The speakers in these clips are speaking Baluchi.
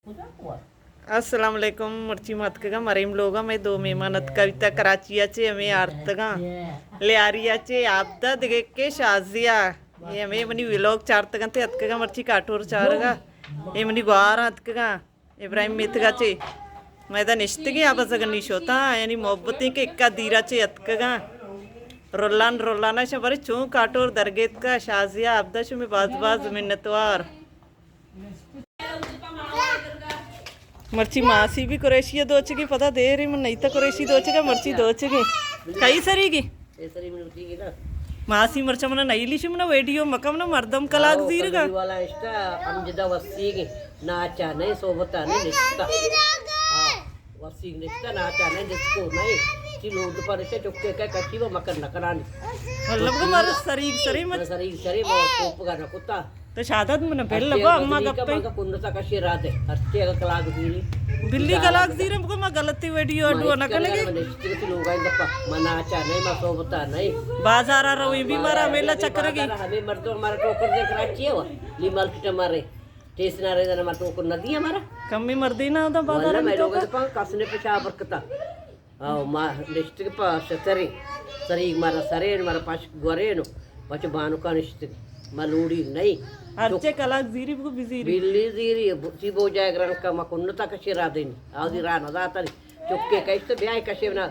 السلام علیکم، مرچی ما اتکگاں مریم لوگا، مئے دو مہمان اتکا بیتا کراچی ءَ چے، ہمے آرتگاں لیاری ءَ چے، عابدہ دگہ کہ شازیہ، اے ہمے منی ویلوگ چارتگاں تے اتکگاں مرچی کاٹور چارگا، اے منی گواراں اتکگاں ابراہیم میتگا چے، ما ادا نشتگیں آ بزگنی شوتاں، یعنی محبتیں کہ اکا دیرا چے اتکگاں، رولان رولان ءَ شاں برے چون کاٹور درگیتکا، شازیہ عابدہ شمے باز باز منتوار۔ مرچی ماسی بھی قریشی دوچگی، پدا دیری من نیتا قریشی دوچگا، مرچی دوچگی۔ کئی سریگی؟ ماسی مرچا منا نیلی شی منا ویڈیو مکم نا مردم کلاک زیرگا۔ والا اشتا امجدہ وسیگی، ناچا نہیں، صحبتا نہیں، نشتا۔ ہاں۔ وسیگ نشتہ ناچا نہ، ڈسکو نہ، چی لوڈ پر سے چکے کا کچی و مکر نہ کرانی۔ مطلب کہ مارا سریگ سری مت۔ سریگ سری ما کوپ کا نہ کتا۔ تو شادت من بل لگا اما گپے۔ مگا کنڈ تا کشی را دے، ہرچے کا کلاک دیری۔ بلی کلاک دیرم کو ما غلطی ویڈیو اڈو نہ کنے۔ نشتی لوگا گپا، ما ناچا نہیں، ما صحبتا نہیں۔ بازار روی بھی مارا میلہ چکر گی۔ ہمیں مردم ہمارا ٹوکر دے کراچی ہے، لی مارکیٹ ہمارے۔ ٹیس نہ رہے نا، ما ٹوکر نہ دیا مارا۔ کمی مردی نہ ہوتا بازار واللہ میں لوگ تو پاں کس نے پیشاب برکتا۔ او ما نشتگ پا سترے، سریگ مارا سرین، مارا پاش گورین، پچ بانو کا نشتگ۔ ما لوڑی نہیں۔ ہرچے کلاک زیری بگو بزیری۔ بلی زیری، تی بو جائے گران کا ما کنتا کشی را دینی۔ آو دی را نہ داتا نہیں۔ چکے کشت بیائے کشے نا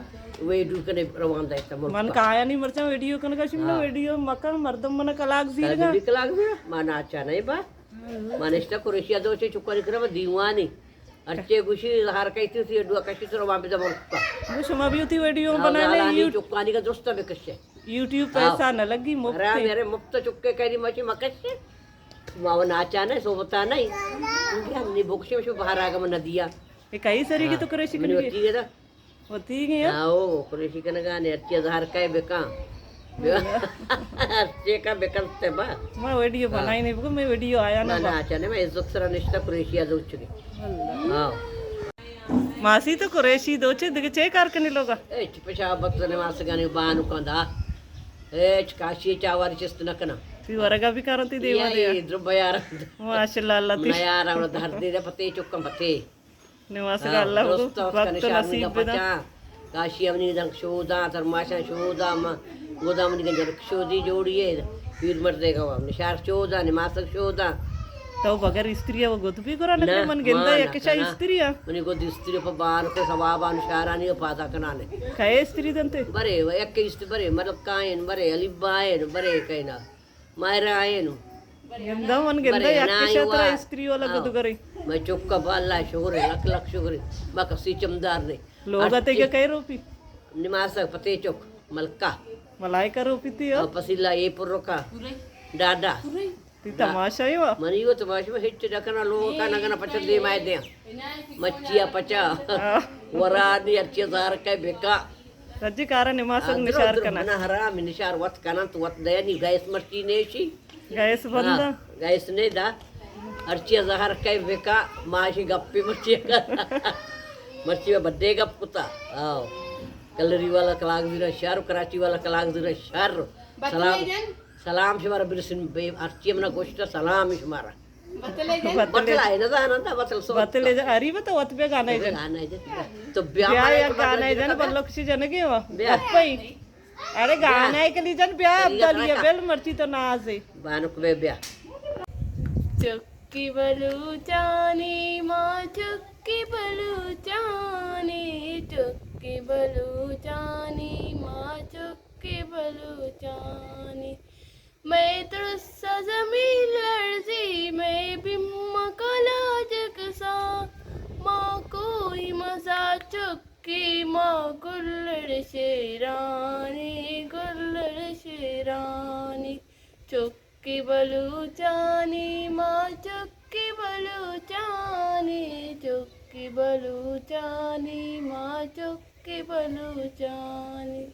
ویڈیو کنے روان دے تا ملک۔ من کایا نہیں مرچا ویڈیو کن کشی نا ویڈیو مکن مردم من کلاک زیرگا۔ بلی کلاک زیرگا۔ ما ناچا نہیں با۔ ما نشتہ قریشی ءَ دوشی چکانی کرا دیوانی۔ ہرچے گوشی ہر کئی تی سی ڈوا کشی سر وان بدا ملکا۔ وہ شما بھی ہوتی ویڈیو بنانے یوٹ-، چکانی کا درست بکشے۔ یوٹیوب پیسہ نہ لگی مفت۔ میرے مفت چکے کہنی مچی مکشے۔ ما وہ ناچا نہیں، صحبتا نہیں۔ ہم نے بکشے مشو باہر آگا من ندیا۔ یہ کئی سری کی تو قریشی منی کنگی؟ ہوتی ہے نا۔ وتی گیا؟ آو، قریشی کنگا نے، ہرچی زہر کئے بکاں۔ ہرچی کا بکلتے با۔ ما ویڈیو بنائی نہیں، بگو میں ویڈیو آیا نہ با۔ نہ، چلے، میں عزت سرا نشتہ قریشی ءَ دوچگی۔ ہاں۔ ماسی تو قریشی دوچے، دگہ چے کار کنی لوگا؟ اچ پشا بت نماز گانی بانو کندا۔ اچ کاشی چاواری چست نہ کنا۔ تی ورگا بھی کارن تی دیوا دیا۔ درب یار۔ ماشاءاللہ، اللہ تی۔ یار اور دھر دے دے پتے چکم پتے۔ نماسگ ءَ اللہ بگو، وقت نشان نصیب بدا۔ کاشی امنی دنک شوداں، ترماشاں شوداں، ما گودام منی گنجر شودی جوڑی ہے۔ پیر مردے گوا نشار شوداں، نماسگ شوداں۔ تو بغیر استری ءَ گد بھی گرا نکلے؟ من گندا یک شا استری ءَ۔ منی گد استری پہ بار کو ثواب آن شارانی پادا کنانے۔ کئے استری دنتے؟ برے، یک است برے، مطلب کائن برے، علی بائن برے کینا۔ ماہرہ آئینو۔ گندہ من گندہ یک کشا ترا استری والا گدگرے۔ میں چکا با اللہ شکر ہے، لکھ لکھ شکر ہے۔ ما کسی چمدار نہیں۔ لوگا تے کئے روپی؟ نماسا پتے چک، ملکا۔ ملائکہ روپی تی ہو؟ پسیلا اے پر رکا۔ ڈاڈا۔ تی تماشا ہی وا؟ منی وہ تماشا میں ہچ ڈکنا لوگا نگنا پچا دے مائے دیا۔ مچیا پچا۔ ورانی اچھے زار کے بکا۔ سجی کارا نماسگ نشار کناں۔ منا حرام نشار وت کناں تو وت دینی گیس مرچی نیشی۔ گیس بند۔ گیس نے دا۔ ہرچی زہر کئے بکا ماشی گپی مرچی کر۔ مرچی میں بڈے گپ کتا۔ آو۔ کلری والا کلاگ زیرا شر، کراچی والا کلاگ زیرا شر۔ سلام۔ سلام شمارا برسن بے، ہرچی منا گوشتا سلام شمارا۔ بتلے جن۔ بتلے۔ بتل آئے نہ زاناں تا بتل سو۔ بتلے جن، اری بتا وت بے گانا جن۔ گانا جن۔ تو بیا بیا مارے یک گانا جن، بلوک سی جنگے وا۔ بیا۔ اپئی۔ ارے گانا کلی جن بیا، عبدالیہ بل مرچی تو نازے۔ بانک بے بیا۔ چکی بلوچانی ماں، چکی بلوچانی، چکی بلوچانی ماں، چکی بلوچانی۔ مئے ترس ءَ زمین لرزی، مئے بیم ءَ کلاج کساں، ما کوئی مزا چکی، ما گلڑ شیرانی، گلڑ شیرانی۔ چکی بلوچانی، ما چکی بلوچانی، چکی بلوچانی، ما چکی بلوچانی۔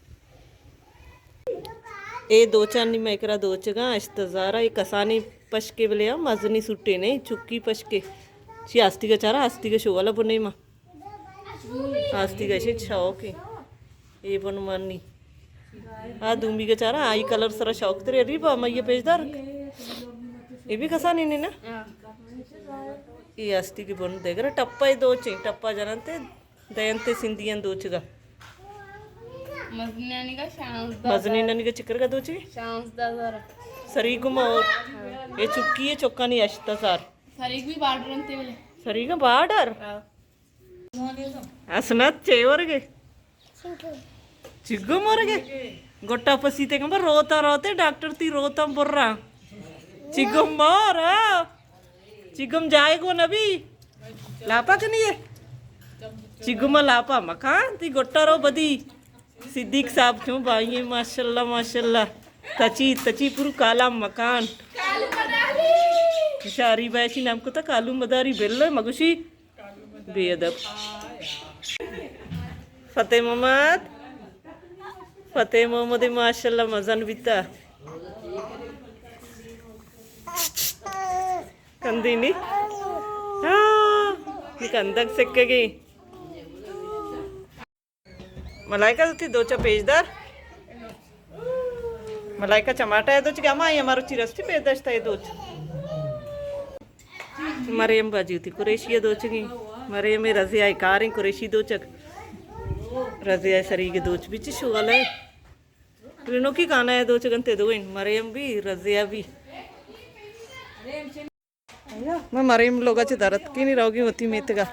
اے دوچانی مئے کرا دوچگاں، اشتزارا، اے کسانی پشکے بلے ہاں، مزنی سوٹے نے، چکی پشکے۔ چی آستیگا چارا، آستیگا شوالا بنے ما۔ آستیگا شی شوقی۔ اے بن منی۔ آ دومی گا چارا، آئی کلر سرا شوق ترے، ری با مئے پیش دار۔ اے بھی کسانی نے نا؟ اے ہستی کہ بن دگرا ٹپا ءَ دوچیں، ٹپا جننت ءُ دینت ءُ سندیاں دوچگا۔ مزنینانی کا شانزدہ ہزار۔ مزنینانی کا چکر کا دوچی؟ شانزدہ ہزار۔ سریگم اور اے چکی ءِ چکانی ہشت ہزار۔ سریگ بھی بارڈر انت بلے۔ سریگ بارڈر؟ ہاں۔ حسنت چے ورگے؟ چگم ورگے؟ گٹا پسیتے کن بر روتا روتے ڈاکٹر تی روتا برا۔ چگم مار، ہاں۔ چگم جائے گو نبی۔ لاپا کنی ہے؟ چگم لاپا مکان تی گٹا رو بدی۔ صدیق صاحب چون بھائی ہیں، ماشاءاللہ، ماشاءاللہ۔ تچی، تچی پرو کالا مکان۔ شاری بایشی نام کو تا کالو مداری بل مگوشی۔ بے ادب۔ فتح محمد، فتح محمد ماشاءاللہ مزن بیتا۔ کندی نی؟ ہاں، نی کندگ سکگی۔ ملائکہ تی دوچا پیش دار۔ ملائکہ چماٹا ءَ دوچ کہ ہما ہمارو چی رستی پیش داشتا ءَ دوچ۔ مریم باجی تی قریشی ءَ دوچگی۔ مریم رضیہ ءِ کاریں قریشی دوچگ۔ رضیہ ءِ سریگ دوچ بچ شغل ہے۔ رنوکی کانا ءَ دوچگ انت دوئیں۔ مریم بھی، رضیہ بھی۔ من مریم لوگا چہ در اتکینی روگی وتی میتگا۔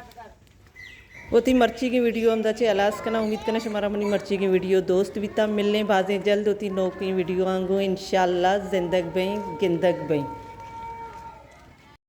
وتی مرچیگیں ویڈیو ہمدا چہ ہلاس کناں۔ امید کناں شمارا منی مرچیگیں ویڈیو دوست بیتا۔ ملیں بازیں جلد وتی نوکیں ویڈیو آنگو انشاءاللہ۔ زندگ بئیں، گندگ بئیں۔